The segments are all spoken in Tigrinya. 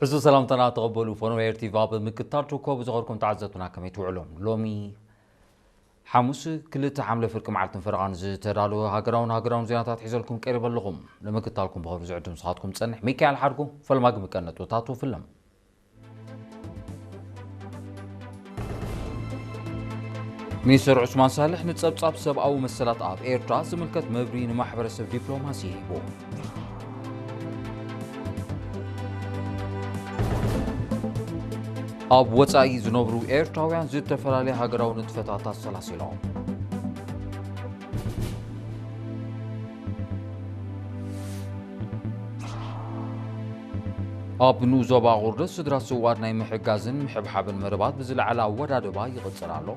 እዚ ሰላምታና ተቐበሉ። ፎኖ ኤር ቲቪ ኣብ ምክትታል ትርከቡ ዝኸርኩም ተዓዘብትና ከመይ ትውዕሉ? ሎሚ ሓሙስ ክልተ ሓምለ ፍርቂ መዓልትን ፈረቓን ዝተዳለወ ሃገራውን ሃገራውን ዜናታት ሒዘልኩም ቀሪበ ኣለኹም። ንምክትታልኩም ብኽብሪ ዝዕድም ንስኻትኩም ዝጸንሕ ሚካኤል ሓድጉ፣ ፈልማግ ምቀነጥብታት ወፍለም። ሚኒስተር ዑስማን ሳልሕ ንጸብጻብ ሰብኣዊ መሰላት ኣብ ኤርትራ ዝምልከት መብርሂ ንማሕበረሰብ ዲፕሎማሲ ሂቡ። ኣብ ወጻኢ ዝነብሩ ኤርትራውያን ዝተፈላለየ ሃገራዊ ንጥፈታት ኣሰላሲሎም። ኣብ ንኡስ ዞባ ቁርደስ ስድራ ስውኣት ናይ ምሕጋዝን ምሕብሓብን መደባት ብዝለዓለ ኣወዳድባ ይቕጽል ኣሎ።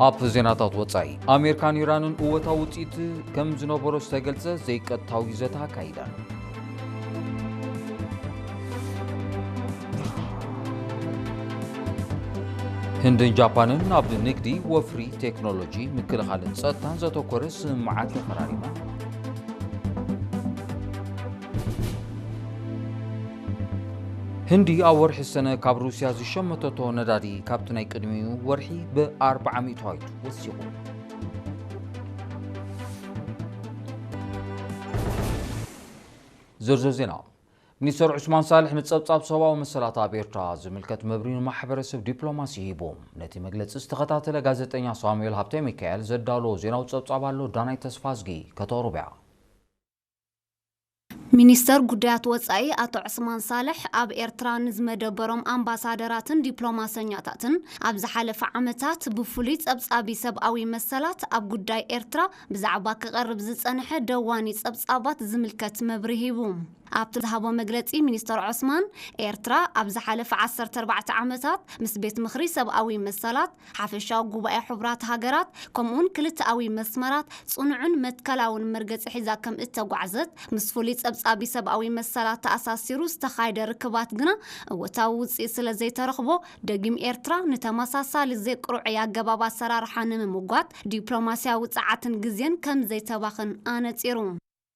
ኣብ ዜናታት ወጻኢ፣ ኣሜሪካን ኢራንን እወታዊ ውጽኢት ከም ዝነበሮ ዝተገልጸ ዘይቀጥታዊ ዘተ ኣካይደን። ህንድን ጃፓንን ኣብ ንግዲ፣ ወፍሪ፣ ቴክኖሎጂ፣ ምክልኻልን ጸጥታን ዘተኮረ ስምምዓት ተፈራሪመን። ህንዲ ኣብ ወርሒ ሰነ ካብ ሩስያ ዝሸመተቶ ነዳዲ ካብቲ ናይ ቅድሚኡ ወርሒ ብ ኣርባዓ ሚእታዊት ወሲኹ። ዝርዝር ዜና። ሚኒስተር ዑስማን ሳልሕ ንጸብጻብ ሰብኣዊ መሰላት ኣብ ኤርትራ ዝምልከት መብርሂ ንማሕበረሰብ ዲፕሎማሲ ሂቡ። ነቲ መግለጺ ዝተኸታተለ ጋዜጠኛ ሳሙኤል ሃብተ ሚካኤል ዘዳለዎ ዜናዊ ጸብጻብ ኣሎ፣ ዳናይ ተስፋዝጊ ከተቕርቦ እያ። ሚኒስተር ጉዳያት ወጻኢ ኣቶ ዑስማን ሳልሕ ኣብ ኤርትራ ንዝመደበሮም ኣምባሳደራትን ዲፕሎማሰኛታትን ኣብ ዝሓለፈ ዓመታት ብፍሉይ ጸብጻቢ ሰብኣዊ መሰላት ኣብ ጉዳይ ኤርትራ ብዛዕባ ክቐርብ ዝጸንሐ ደዋኒ ጸብጻባት ዝምልከት መብርሂ ሂቡ። ኣብቲ ዝሃቦ መግለጺ ሚኒስተር ዑስማን፣ ኤርትራ ኣብ ዝሓለፈ ዓሰርተ ኣርባዕተ ዓመታት ምስ ቤት ምኽሪ ሰብኣዊ መሰላት፣ ሓፈሻዊ ጉባኤ ሕቡራት ሃገራት፣ ከምኡውን ክልተኣዊ መስመራት ጽኑዕን መትከላውን መርገጺ ሒዛ ከም እተጓዕዘት፣ ምስ ፍሉይ ጸብጻቢ ሰብኣዊ መሰላት ተኣሳሲሩ ዝተኻየደ ርክባት ግና እወታዊ ውጽኢት ስለ ዘይተረኽቦ፣ ደጊም ኤርትራ ንተመሳሳሊ ዘይቅሩዕ ኣገባብ ኣሰራርሓ ንምምጓት ዲፕሎማስያዊ ጸዓትን ግዜን ከም ዘይተባኽን ኣነጺሩ።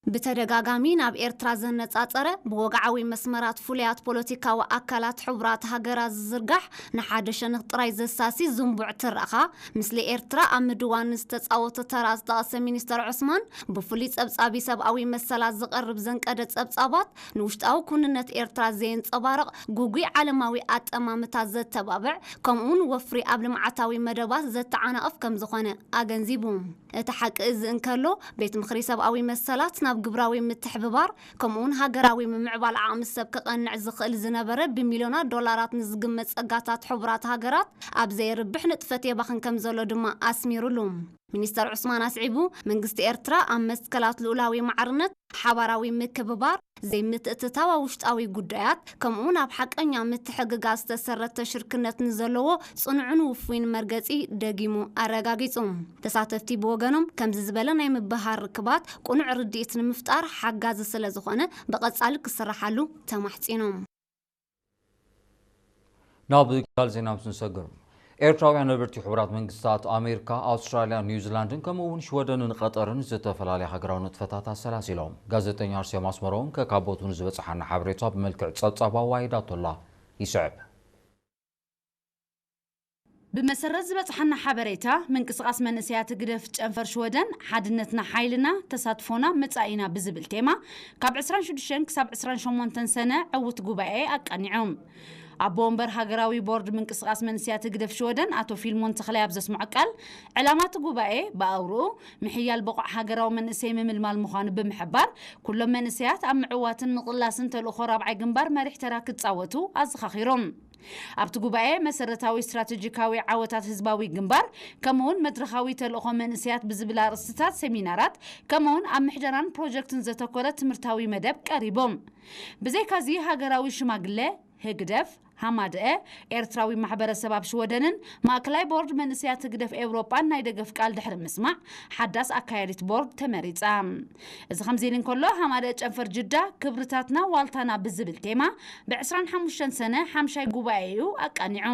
ብተደጋጋሚ ናብ ኤርትራ ዘነጻጸረ፣ ብወግዓዊ መስመራት ፍሉያት ፖለቲካዊ ኣካላት ሕቡራት ሃገራት ዝዝርጋሕ፣ ንሓደ ሸነኽ ጥራይ ዘሳሲ ዝንቡዕ ትረኻ፣ ምስሊ ኤርትራ ኣብ ምድዋን ዝተጻወቶ ተራ ዝጠቐሰ ሚኒስተር ዑስማን፣ ብፍሉይ ጸብጻቢ ሰብኣዊ መሰላት ዝቐርብ ዘንቀደ ጸብጻባት፣ ንውሽጣዊ ኩንነት ኤርትራ ዘየንጸባርቕ፣ ግጉይ ዓለማዊ ኣጠማምታ ዘተባብዕ፣ ከምኡውን ወፍሪ ኣብ ልምዓታዊ መደባት ዘተዓናቕፍ ከም ዝኾነ ኣገንዚቡ። እቲ ሓቂ እዚ እንከሎ፣ ቤት ምኽሪ ሰብኣዊ መሰላት ናብ ግብራዊ ምትሕብባር፣ ከምኡውን ሃገራዊ ምምዕባል ዓቕሚ ሰብ ከቐንዕ ዝኽእል ዝነበረ ብሚልዮናት ዶላራት ንዝግመት ጸጋታት ሕቡራት ሃገራት ኣብ ዘየርብሕ ንጥፈት የባኽን ከም ዘሎ ድማ ኣስሚሩሉ። ሚኒስተር ዑስማን ኣስዒቡ፣ መንግስቲ ኤርትራ ኣብ መትከላት ልኡላዊ ማዕርነት፣ ሓባራዊ ምክብባር፣ ዘይምትእትታው ኣብ ውሽጣዊ ጉዳያት፣ ከምኡውን ኣብ ሓቀኛ ምትሕግጋዝ ዝተሰረተ ሽርክነት ንዘለዎ ጽኑዕን ውፉይን መርገጺ ደጊሙ ኣረጋጊጹ። ተሳተፍቲ ብወገኖም፣ ከምዚ ዝበለ ናይ ምብህሃር ርክባት ቅኑዕ ርድኢት ንምፍጣር ሓጋዚ ስለ ዝኾነ፣ ብቐጻሊ ክስራሓሉ ተማሕጺኖም። ናብ ካልእ ዜና ምስ ንሰግር፣ ኤርትራውያን ነበርቲ ሕቡራት መንግስታት ኣሜሪካ፣ ኣውስትራልያ፣ ኒውዚላንድን ከምኡ እውን ሽወደንን ቀጠርን ዝተፈላለያ ሃገራዊ ንጥፈታት ኣሰላሲሎም። ጋዜጠኛ ኣርሴማ ኣስመሮም ከካቦቱ ንዝበጽሓና ሓበሬታ ብመልክዕ ጸብጻብ ኣዋሂዳቶላ። ይስዕብ። ብመሰረት ዝበጽሓና ሓበሬታ፣ ምንቅስቓስ መንእሰያት ህግደፍ ጨንፈር ሽወደን፣ ሓድነትና ሓይልና፣ ተሳትፎና መጻኢና ብዝብል ቴማ፣ ካብ ዕስራን ሽዱሽተን ክሳብ ዕስራን ሸሞንተን ሰነ ዕዉት ጉባኤ ኣቃኒዖም። ኣቦ ወንበር ሃገራዊ ቦርድ ምንቅስቓስ መንእሰያት ህግደፍ ሽወደን ኣቶ ፊልሞን ተኽላይ ኣብ ዘስምዖ ቃል፣ ዕላማ እቲ ጉባኤ ብኣውርኡ ምሕያል ብቑዕ ሃገራዊ መንእሰይ ምምልማል ምዃኑ ብምሕባር፣ ኩሎም መንእሰያት ኣብ ምዕዋትን ምቕላስን ተልእኾ ራብዓይ ግንባር መሪሕ ተራ ክጻወቱ ኣዘኻኺሮም። ኣብቲ ጉባኤ መሰረታዊ ስትራቴጂካዊ ዓወታት ህዝባዊ ግንባር፣ ከምኡውን መድረኻዊ ተልእኾ መንእሰያት ብዝብል ኣርእስትታት ሴሚናራት፣ ከምኡውን ኣብ ምሕደራን ፕሮጀክትን ዘተኮረ ትምህርታዊ መደብ ቀሪቦም። ብዘይካዚ ሃገራዊ ሽማግለ፣ ህግደፍ፣ ሃማደአ፣ ኤርትራዊ ማሕበረሰብ ኣብ ሽወደንን ማእከላይ ቦርድ መንእሰያት ህግደፍ ኤውሮጳን ናይ ደገፍ ቃል ድሕሪ ምስማዕ፣ ሓዳስ ኣካያዲት ቦርድ ተመሪጻ። እዚ ከምዚ ኢሉ እንከሎ፣ ሃማደአ ጨንፈር ጅዳ፣ ክብርታትና ዋልታና ብዝብል ቴማ፣ ብ ዕስራን ሓሙሽተን ሰነ ሓምሻይ ጉባኤኡ ኣቃኒዑ።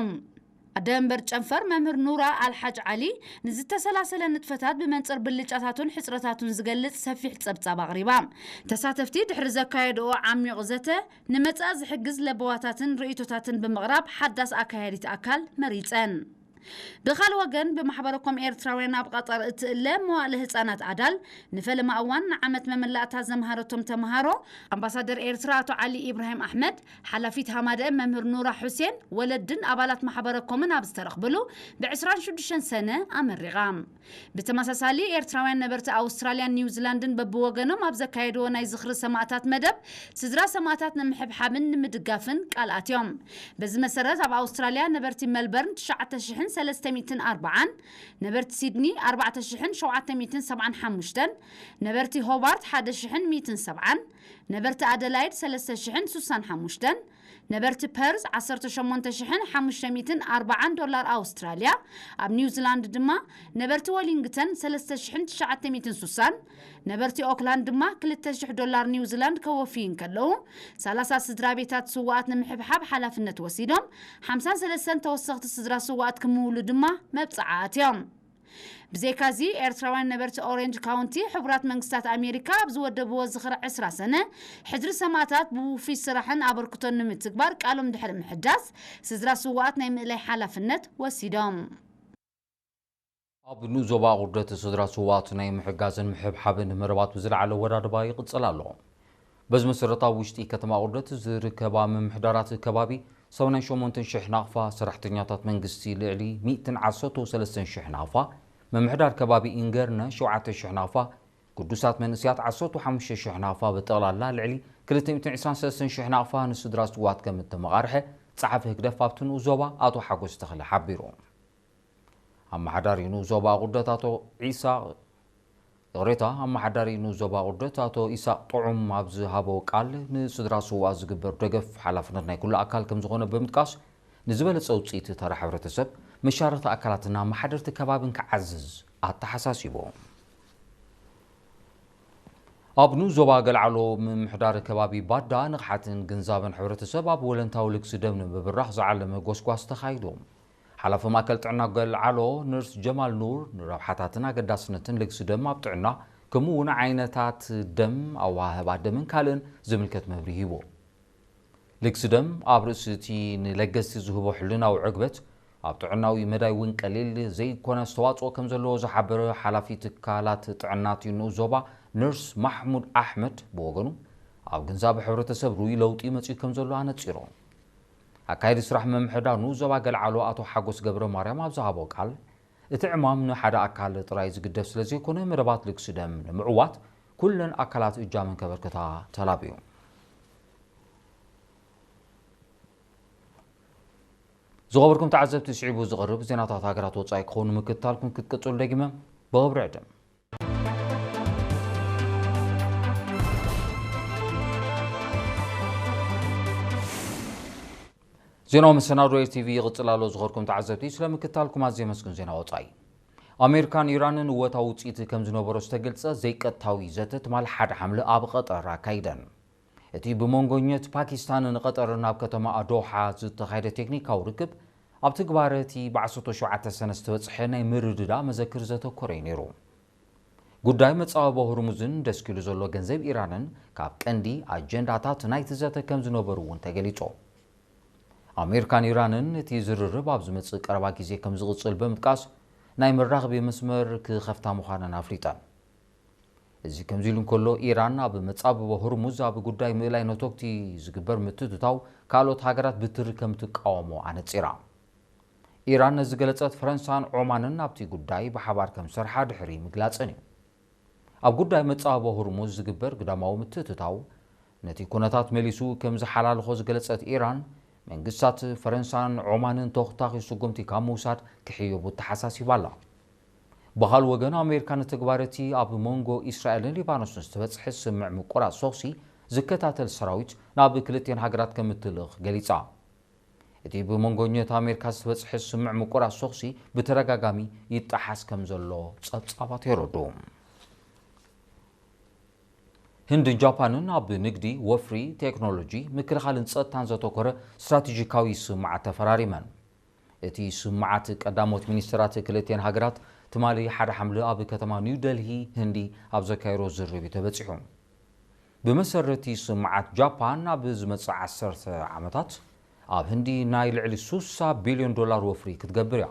ኣደ መንበር ጨንፈር መምህር ኑራ ኣልሓጅ ዓሊ ንዝተሰላሰለ ንጥፈታት ብመንጽር ብልጫታቱን ሕጽረታቱን ዝገልጽ ሰፊሕ ጸብጻብ ኣቕሪባ። ተሳተፍቲ ድሕሪ ዘካየድኦ ዓሚቕ ዘተ፣ ንመጻኢ ዝሕግዝ ለበዋታትን ርእይቶታትን ብምቕራብ ሓዳስ ኣካያዲት ኣካል መሪጸን። ብኻል ወገን፣ ብማሕበረኮም ኤርትራውያን ኣብ ቐጠር እትእለ መዋእለ ህጻናት ኣዳል ንፈለማ እዋን ንዓመት መመላእታ ዘምሃረቶም ተምሃሮ፣ ኣምባሳደር ኤርትራ ኣቶ ዓሊ ኢብራሂም ኣሕመድ፣ ሓላፊት ሃማደእ መምህር ኑራ ሑሴን፣ ወለድን ኣባላት ማሕበረኮምን ኣብ ዝተረኽብሉ ብ ዕስራን ሽዱሽተን ሰነ ኣመሪቓ። ብተመሳሳሊ፣ ኤርትራውያን ነበርቲ ኣውስትራልያን ኒውዚላንድን በብወገኖም ኣብ ዘካየድዎ ናይ ዝኽሪ ሰማእታት መደብ፣ ስድራ ሰማእታት ንምሕብሓብን ንምድጋፍን ቃል ኣትዮም። በዚ መሰረት፣ ኣብ ኣውስትራልያ ነበርቲ መልበርን ትሽዓተ ሽሕን ሰለስተ ሚእትን ኣርባዓን፣ ነበርቲ ሲድኒ ኣርባዕተ ሽሕን ሸውዓተ ሚእትን ሰብዓን ሓሙሽተን፣ ነበርቲ ሆባርት ሓደ ሽሕን ሚእትን ሰብዓን፣ ነበርቲ ኣደላይድ ሰለስተ ሽሕን ስሳን ሓሙሽተን፣ ነበርቲ ፐርዝ ዓሰርተ ሸሞንተ ሽሕን ሓሙሽተ ሚእትን ኣርባዓን ዶላር ኣውስትራልያ፣ ኣብ ኒውዚላንድ ድማ ነበርቲ ወሊንግተን ሰለስተ ሽሕን ትሽዓተ ሚእትን ስሳን፣ ነበርቲ ኦክላንድ ድማ ክልተ ሽሕ ዶላር ኒውዚላንድ ከወፍዩ እንከለዉ፣ ሰላሳ ስድራ ቤታት ስውኣት ንምሕብሓብ ሓላፍነት ወሲዶም፣ ሓምሳን ሰለስተን ተወሰኽቲ ስድራ ስውኣት ክምውሉ ድማ መብጽዓ ኣትዮም። ብዘይካዚ፣ ኤርትራውያን ነበርቲ ኦሬንጅ ካውንቲ፣ ሕቡራት መንግስታት ኣሜሪካ ኣብ ዝወደብዎ ዝኽሪ ዕስራ ሰነ ሕድሪ ሰማእታት ብውፉይ ስራሕን ኣበርክቶን ንምትግባር ቃሎም ድሕሪ ምሕዳስ፣ ስድራ ስውኣት ናይ ምእላይ ሓላፍነት ወሲዶም። ኣብ ንኡስ ዞባ ቁርደት ስድራ ስውኣት ናይ ምሕጋዝን ምሕብሓብን መደባት ብዝለዓለ ወዳድባ ይቕጽል ኣሎ። በዚ መሰረት፣ ኣብ ውሽጢ ከተማ ቁርደት ዝርከባ ምምሕዳራት ከባቢ ሰማንያን ሸሞንተን ሽሕ ናቕፋ፣ ሰራሕተኛታት መንግስቲ ልዕሊ ሚእትን ዓሰርተው ሰለስተን ሽሕ ናቕፋ፣ ምምሕዳር ከባቢ ኢንገርነ ሸውዓተ ሽሕ ናቕፋ፣ ግዱሳት መንእሰያት ዓሰርተ ሓሙሽተ ሽሕ ናቕፋ፣ ብጠቕላላ ልዕሊ ክልተ ሚእትን ዕስራን ሰለስተን ሽሕ ናቕፋ ንስድራ ስውኣት ከም እተመቓርሐ ጸሓፊ ህግደፍ ኣብቲ ንኡስ ዞባ ኣቶ ሓጎስ ተኽለ ሓቢሩ። ኣመሓዳሪ ንኡስ ዞባ ቁርደት ኣቶ ዒሳ፣ ይቕሬታ፣ ኣመሓዳሪ ንኡስ ዞባ ቁርደት ኣቶ ኢሳቕ ጥዑም ኣብ ዝሃቦ ቃል፣ ንስድራ ስውኣት ዝግበር ደገፍ ሓላፍነት ናይ ኩሉ ኣካል ከም ዝኾነ ብምጥቃስ፣ ንዝበለጸ ውጽኢት ተራ ሕብረተሰብ፣ መሻርኽቲ ኣካላትን ኣመሓደርቲ ከባብን ክዓዝዝ ኣተሓሳሲቡ። ኣብ ንኡስ ዞባ ገልዓሎ ምምሕዳር ከባቢ ባዳ፣ ንቕሓትን ግንዛበን ሕብረተሰብ ኣብ ወለንታዊ ልግሲ ደም ንምብራኽ ዝዓለመ ጎስጓስ ተኻይዱ። ሓላፊ ማእከል ጥዕና ገልዓሎ ነርስ ጀማል ኑር፣ ንረብሓታትን ኣገዳስነትን ልግሲ ደም ኣብ ጥዕና፣ ከምኡ እውን ዓይነታት ደም፣ ኣወሃህባ ደምን ካልእን ዝምልከት መብርሂ ሂቡ። ልግሲ ደም ኣብ ርእሲ እቲ ንለገስቲ ዝህቦ ሕልናዊ ዕግበት፣ ኣብ ጥዕናዊ መዳይ እውን ቀሊል ዘይኮነ ኣስተዋጽኦ ከም ዘለዎ ዝሓበረ ሓላፊ ትካላት ጥዕና እቲ ንኡስ ዞባ ነርስ ማሕሙድ ኣሕመድ ብወገኑ፣ ኣብ ግንዛበ ሕብረተሰብ ርኡይ ለውጢ መጺኡ ከም ዘሎ ኣነጺሩ። ኣካየዲ ስራሕ ምምሕዳር ንኡስ ዞባ ገልዓሎ ኣቶ ሓጎስ ገብረ ማርያም ኣብ ዝሃቦ ቃል፣ እቲ ዕማም ንሓደ ኣካል ጥራይ ዝግደፍ ስለ ዘይኮነ፣ መደባት ልግሲ ደም ንምዕዋት ኩለን ኣካላት እጃመን ከበርክታ ተላብዩ። ዝኸበርኩም ተዓዘብቲ፣ ስዒቡ ዝቐርብ ዜናታት ሃገራት ወጻኢ ክኸውን ምክትታልኩም ክትቅጽሉ ደጊመ ብኽብሪ ዕድም። ዜናዊ መሰናዶ ኤር ቲ ቪ ይቕጽል ኣሎ። ዝኸበርኩም ተዓዘብቲ፣ ስለ ምክትታልኩም ኣዝየ የመስግን። ዜና ወጻኢ። ኣሜሪካን ኢራንን እወታዊ ውጽኢት ከም ዝነበሮ ዝተገልጸ ዘይቀጥታዊ ዘተ ትማሊ ሓደ ሓምለ ኣብ ቐጠር ኣካይደን። እቲ ብመንጎኘት ፓኪስታንን ቐጠርን ኣብ ከተማ ኣዶሓ ዝተኻየደ ቴክኒካዊ ርክብ፣ ኣብ ትግባረ እቲ ብ ዓሰርተ ሸውዓተ ሰነ ዝተበጽሐ ናይ ምርድዳእ መዘክር ዘተኮረ እዩ ነይሩ። ጉዳይ መጻብቦ ሆርሙዝን ደስኪሉ ዘሎ ገንዘብ ኢራንን ካብ ቀንዲ ኣጀንዳታት ናይቲ ዘተ ከም ዝነበሩ እውን ተገሊጹ። ኣሜሪካን ኢራንን እቲ ዝርርብ ኣብ ዝመጽእ ቀረባ ግዜ ከም ዝቕጽል ብምጥቃስ፣ ናይ መራኸቢ መስመር ክኸፍታ ምዃነን ኣፍሊጠን። እዚ ከምዚ ኢሉ እንከሎ፣ ኢራን ኣብ መጻብቦ ሆርሙዝ ኣብ ጉዳይ ምእላይ ነቶግቲ ዝግበር ምትእትታው ካልኦት ሃገራት ብትሪ ከም ትቃወሞ ኣነጺራ። ኢራን ነዚ ገለጸት፣ ፈረንሳን ዖማንን ኣብቲ ጉዳይ ብሓባር ከም ዝሰርሓ ድሕሪ ምግላጸን እዩ። ኣብ ጉዳይ መጻብቦ ሆርሙዝ ዝግበር ግዳማዊ ምትእትታው ነቲ ኩነታት መሊሱ ከም ዝሓላልኾ ዝገለጸት ኢራን፣ መንግስታት ፈረንሳን ዖማንን ተኹታኺ ስጉምቲ ካብ ምውሳድ ክሕየቡ ተሓሳሲባ ኣላ። ብኻልእ ወገን፣ ኣሜሪካ ንትግባር እቲ ኣብ መንጎ እስራኤልን ሊባኖስን ዝተበጽሐ ስምምዕ ምቁራጽ ተኹሲ ዝከታተል ሰራዊት ናብ ክልቲኤን ሃገራት ከም እትልእኽ ገሊጻ። እቲ ብመንጎኘት ኣሜሪካ ዝተበጽሐ ስምምዕ ምቁራጽ ተኹሲ ብተደጋጋሚ ይጠሓስ ከም ዘሎ ጸብጻባት የረድኡ። ህንድን ጃፓንን ኣብ ንግዲ፣ ወፍሪ፣ ቴክኖሎጂ፣ ምክልኻልን ጸጥታን ዘተኮረ ስትራቴጂካዊ ስምምዓት ተፈራሪመን። እቲ ስምዓት ቀዳሞት ሚኒስትራት ክልቲኤን ሃገራት ትማሊ ሓደ ሓምለ ኣብ ከተማ ኒው ደልሂ ህንዲ ኣብ ዘካየዶ ዝርርብ እዩ ተበጺሑ። ብመሰረቲ ስምዓት ጃፓን ኣብ ዝመጽእ ዓሰርተ ዓመታት ኣብ ህንዲ ናይ ልዕሊ ሱሳ ቢልዮን ዶላር ወፍሪ ክትገብር እያ።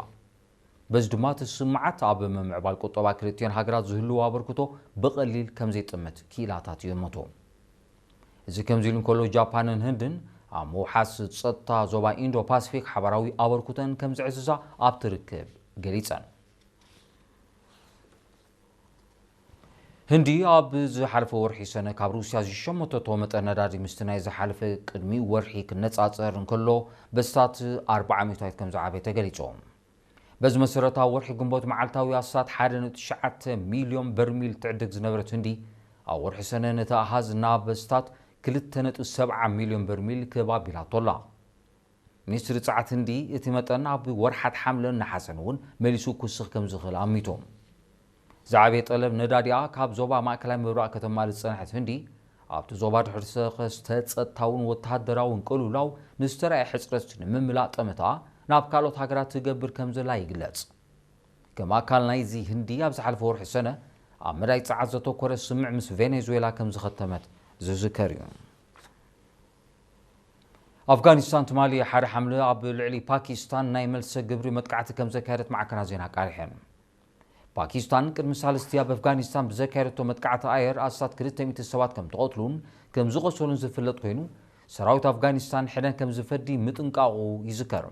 በዚ ድማ እቲ ስምዓት ኣብ ምምዕባል ቁጠባ ክልቲኤን ሃገራት ዝህልዎ ኣበርክቶ ብቐሊል ከም ዘይጥምት ክኢላታት ይእምቱ። እዚ ከምዚ ኢሉ እንከሎ ጃፓንን ህንድን ኣብ ምውሓስ ጸጥታ ዞባ ኢንዶ ፓሲፊክ ሓባራዊ ኣበርክቶን ከም ዘዕዝዛ ኣብቲ ርክብ ገሊጸን። ህንዲ ኣብ ዝሓለፈ ወርሒ ሰነ ካብ ሩስያ ዝሸመተቶ መጠን ነዳዲ ምስቲ ናይ ዝሓለፈ ቅድሚ ወርሒ ክነጻጸር እንከሎ በስታት ኣርባዓ ሚእታዊት ከም ዝዓበየ ተገሊጹ። በዚ መሰረት ኣብ ወርሒ ግንቦት መዓልታዊ ኣስታት ሓደ ነጥቢ ትሽዓተ ሚልዮን በርሚል ትዕድግ ዝነበረት ህንዲ ኣብ ወርሒ ሰነ ነቲ ኣሃዝ ናብ ኣስታት ክልተ ነጥቢ ሰብዓ ሚልዮን በርሚል ክብ ኣቢላቶ ኣላ። ሚኒስትሪ ጸዓት ህንዲ እቲ መጠን ኣብ ወርሓት ሓምለን ነሓሰን እውን መሊሱ ክውስኽ ከም ዝኽእል ኣሚቱ። ዝዓበየ ጠለብ ነዳዲኣ ካብ ዞባ ማእከላይ ምብራቕ ከተማልእ ዝጸንሐት ህንዲ ኣብቲ ዞባ ድሕሪ ዝተኸስተ ጸጥታውን ወተሃደራውን ቅልውላው ንዝተራእየ ሕጽረት ንምምላእ ጠመታ ናብ ካልኦት ሃገራት ትገብር ከም ዘላ ይግለጽ። ከም ኣካል ናይዚ ህንዲ ኣብ ዝሓለፈ ወርሒ ሰነ ኣብ መዳይ ጸዓት ዘተኮረ ስምምዕ ምስ ቬኔዙዌላ ከም ዝኸተመት ዝዝከር እዩ። ኣፍጋኒስታን ትማሊ ሓደ ሓምለ ኣብ ልዕሊ ፓኪስታን ናይ መልሰ ግብሪ መጥቃዕቲ ከም ዘካየደት ማዕከናት ዜና ኣቃሊሐን። ፓኪስታን ቅድሚ ሳልስቲ ኣብ ኣፍጋኒስታን ብዘካየደቶ መጥቃዕቲ ኣየር ኣስታት ክልተ ሚእቲ ሰባት ከም ተቐትሉን ከም ዝቖሰሉን ዝፍለጥ ኮይኑ፣ ሰራዊት ኣፍጋኒስታን ሕደን ከም ዝፈዲ ምጥንቃቑ ይዝከር።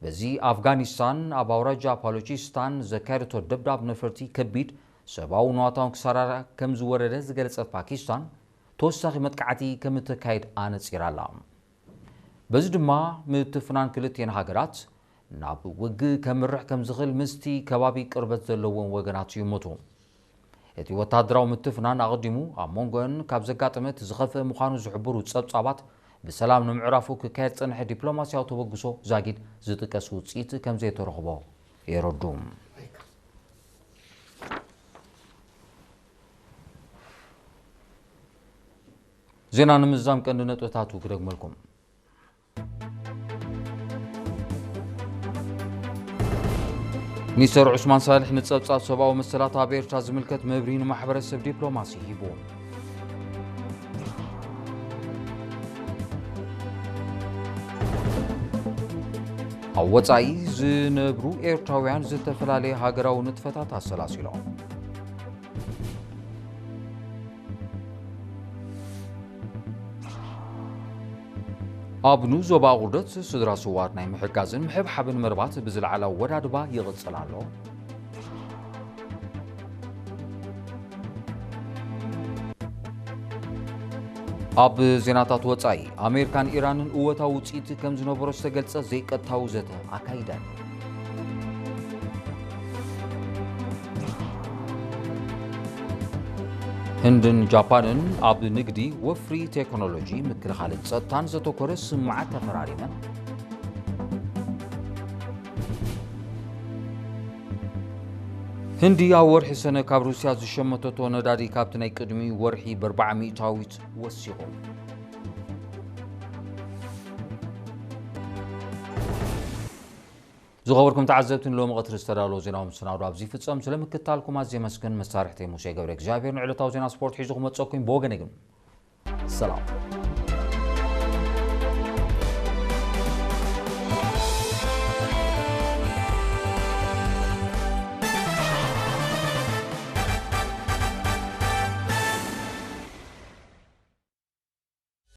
በዚ ኣፍጋኒስታን ኣብ ኣውራጃ ባሎቺስታን ዘካየደቶ ደብዳብ ነፈርቲ ከቢድ ሰብኣዊ ንዋታውን ክሳራ ከም ዝወረደ ዝገለጸት ፓኪስታን፣ ተወሳኺ መጥቃዕቲ ከም እተካይድ ኣነጺራ ኣላ። በዚ ድማ ምትፍናን ክልቲኤን ሃገራት ናብ ውግእ ከምርሕ ከም ዝኽእል ምስቲ ከባቢ ቅርበት ዘለዎም ወገናት ይእምቱ። እቲ ወተሃደራዊ ምትፍናን ኣቐዲሙ ኣብ መንጎአን ካብ ዘጋጠመ እቲ ዝኸፍአ ምዃኑ ዝሕብሩ ጸብጻባት፣ ብሰላም ንምዕራፉ ክካየድ ዝጸንሐ ዲፕሎማስያዊ ተበግሶ ዛጊድ ዝጥቀስ ውጽኢት ከም ዘይተረኽቦ የረዱ። ዜና ንምዝዛም ቀንዲ ነጥብታቱ ክደግመልኩም። ሚኒስተር ዑስማን ሳልሕ ንጸብጻብ ሰብኣዊ መሰላት ኣብ ኤርትራ ዝምልከት መብርሂ ንማሕበረሰብ ዲፕሎማሲ ሂቡ። ኣብ ወጻኢ ዝነብሩ ኤርትራውያን ዝተፈላለየ ሃገራዊ ንጥፈታት ኣሰላሲሎም። ኣብ ንኡስ ዞባ ኣቑርደት ስድራ ስውኣት ናይ ምሕጋዝን ምሕብሓብን መርባት ብዝለዓለ ኣወዳድባ ይቕጽል ኣሎ። ኣብ ዜናታት ወጻኢ፣ ኣሜሪካን ኢራንን እወታዊ ውጽኢት ከም ዝነበሮ ዝተገልጸ ዘይቀጥታዊ ዘተ ኣካይደን። ህንድን ጃፓንን ኣብ ንግዲ፣ ወፍሪ ቴክኖሎጂ፣ ምክልኻልን ጸጥታን ዘተኮረ ስምምዓት ተፈራሪመን። ህንዲ ኣብ ወርሒ ሰነ ካብ ሩስያ ዝሸመተቶ ነዳዲ ካብቲ ናይ ቅድሚ ወርሒ ብኣርባዓ ሚእታዊት ወሲኹ። ዝኸበርኩም ተዓዘብቲ፣ ንሎሚ ቀትሪ ዝተዳለወ ዜናዊ መሰናዶ ኣብዚ ይፍጸም። ስለ ምክትታልኩም ኣዝየ የመስግን። መሳርሕተይ ሙሴ ገብረ እግዚኣብሔር ንዕለታዊ ዜና ስፖርት ሒዙ ክመጸኩም። ብወገነይ ግን ሰላም።